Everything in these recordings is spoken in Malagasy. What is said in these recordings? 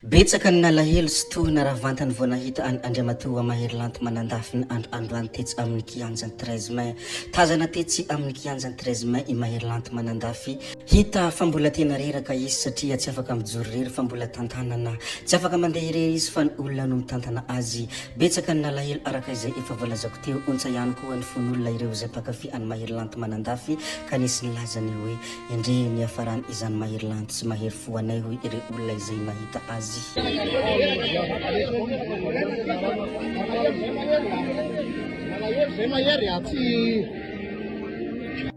Betsaka ny nalahelo sy tohina raha vantany vao nahita an'i Andriamatoa Mahery Lanto Manandafy ny andro androany tetsy amin'ny kianjan'ny treize mai. Tazana tetsy amin'ny kianjan'ny treize mai i Mahery Lanto Manandafy. Hita fa mbola tena reraka izy satria tsy afaka mijoro irery fa mbola tantanana. Tsy afaka mandeha irery izy fa ny olona no mitantana azy. Betsaka ny nalahelo araka izay efa voalazako teo. Ontsa ihany koa ny fon'olona ireo izay mpankafy an'i Mahery Lanto Manandafy ka nisy nilaza ny hoe. Endrey ny hiafarany izany mahery lanto sy mahery fo anay hoy ireo olona izay nahita azy.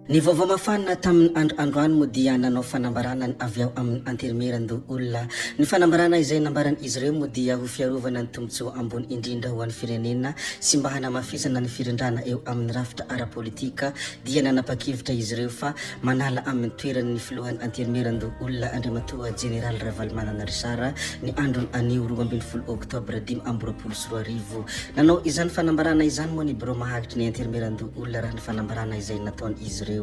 Ny vaovao mafana tamin'ny andro androany moa dia nanao fanambarana ny avy ao amin'ny Antenimierandoholona. Ny fanambarana izay nambaran'izy ireo moa dia ho fiarovana ny tombontsoa ambony indrindra ho an'ny firenena sy mba hanamafisana ny firindrana eo amin'ny rafitra ara-politika dia nanapa-kevitra izy ireo fa Manala amin'ny toerany ny filohan'ny Antenimierandoholona Andriamatoa Jeneraly Ravalomanana Richard ny andron'ny anio 12 oktobra 2025. Nanao izany fanambarana izany moa ny birao maharitry ny Antenimierandoholona raha ny fanambarana izay nataon'izy ireo.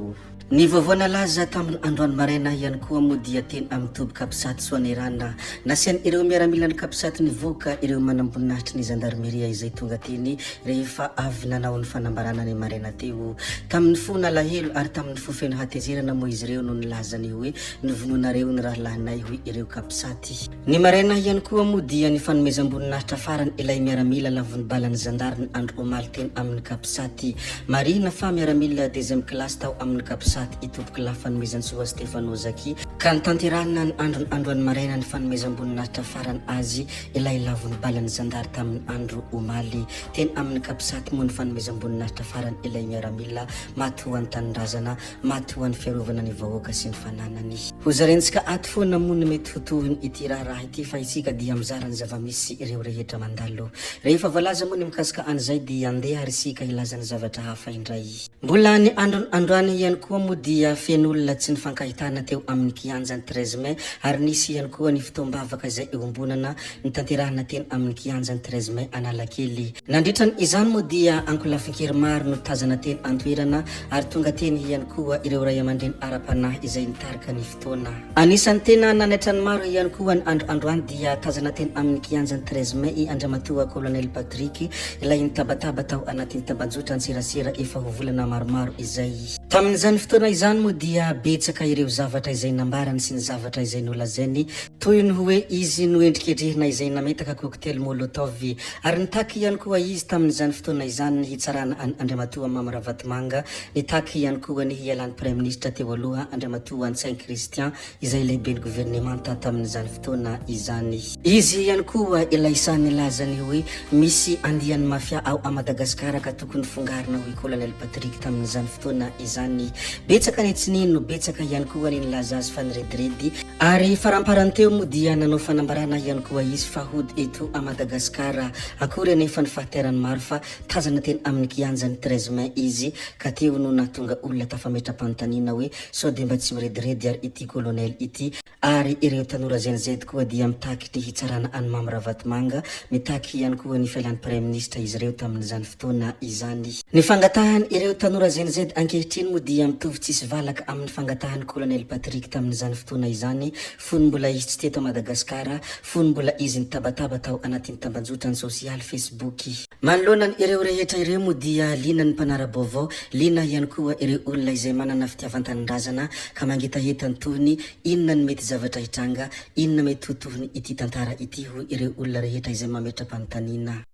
Ny vaovao nalaza tamin'ny androany maraina ihany koa moa dia teny amin'ny toby Capsat Soanierana. Nasian'ireo miaramilan'ny Capsat nivoaka ireo manamboninahitry ny zandarimeria izay tonga teny rehefa avy nanao ny fanambarana ny maraina teo. Tamin'ny fo nalahelo ary tamin'ny fo feno hatezerana moa izy ireo no nilaza ny hoe, Novonoinareo ny rahalahinay, hoy ireo Capsat. Ny maraina ihany koa moa dia ny fanomezam-boninahitra farany ilay miaramila lavon'ny balan'ny zandary ny andro omaly teny amin'ny Capsat. Marihina fa miaramila deuxième classe tao amin'ny Capsat i Tompokolahy Fanomezantsoa Stéphano Zaki, ka notanterahina ny andron'ny androany maraina ny fanomezam-boninahitra farany azy ilay lavon'ny balan'ny zandary tamin'ny andro omaly. Teny amin'ny Capsat moa ny fanomezam-boninahitra farany ilay miaramila maty ho an'ny tanindrazana, maty ho an'ny fiarovana ny vahoaka sy ny fananany. Hozarentsika ato foana moa ny mety ho tohiny ity raharaha ity fa isika dia mizara ny zava-misy ireo rehetra mandalo. Rehefa voalaza moa ny mikasika an'izay dia andeha ary isika hilaza ny zavatra hafa indray. Mbola ny andron'ny androany ihany koa moa dia feno olona tsy nifankahitana teo amin'ny kianjan'ny treize mai ary nisy ihany koa ny fotoam-bavaka izay iombonana notanterahina teny amin'ny kianjan'ny treize mai Analakely. Nandritra izany moa dia ankolafin-kery maro no tazana teny an-toerana ary tonga teny ihany koa ireo ray aman-dreny ara-panahy izay nitarika ny fotoana. Anisan'ny tena nanaitra ny maro ihany koa ny andro androany dia tazana teny amin'ny kianjan'ny treize mai i Andriamatoa Colonel Patrick ilay nitabataba tao anatin'ny tambajotra an-tserasera efa ho volana maromaro izay. Tamin'izany fotoana izany moa dia betsaka ireo zavatra izay nambarany sy ny zavatra izay nolazainy Toy ny hoe izy no endrikendrehina izay nametaka cocktail molotov. Ary nitaky ihany koa izy tamin'izany fotoana izany ny hitsarana an'i Andriamatoa Mamy Ravatomanga, nitaky ihany koa ny hialan'ny Praiminisitra teo aloha Andriamatoa Ntsay Christian izay lehiben'ny governemanta tamin'izany fotoana izany. Izy ihany koa ilay sahy nilaza ny hoe misy andian'ny mafia ao a Madagasikara ka tokony fongarina hoy Colonel Patrick tamin'izany fotoana izany. Betsaka ny tsy nino, betsaka ihany koa ny nilaza azy fa nirediredy. Ary faramparany teo moa dia nanao fanambarana ihany koa izy fa hody eto a Madagasikara. Akory anefa ny fahatairan'ny maro fa tazana teny amin'ny kianjan'ny treize mai izy ka teo no nahatonga olona tafametra-panontaniana hoe sao dia mba tsy mirediredy ary ity colonel ity ary ireo tanora Gen Z koa dia mitaky ny hitsarana an'i Mamy Ravatomanga, mitaky ihany koa ny fialan'ny praiminisitra izy ireo tamin'izany fotoana izany. Ny fangatahan' ireo tanora Gen Z ankehitriny moa dia mitovy tsisy valaka amin'ny fangatahan'i Colonel Patrick tamin'izany fotoana izany fony mbola izy tsy teto Madagasikara, fony mbola izy nitabataba tao anatin'ny tambanjotran'ny sosialy Facebook. Manoloana an' ireo rehetra ireo moa dia liana ny mpanara-baovao, liana ihany koa ireo olona izay manana fitiavan-tanindrazana ka mangetaheta ny tohiny, inona ny mety zavatra hitranga, inona mety ho tohiny ity tantara ity hoy ireo olona rehetra izay mametra-panontaniana.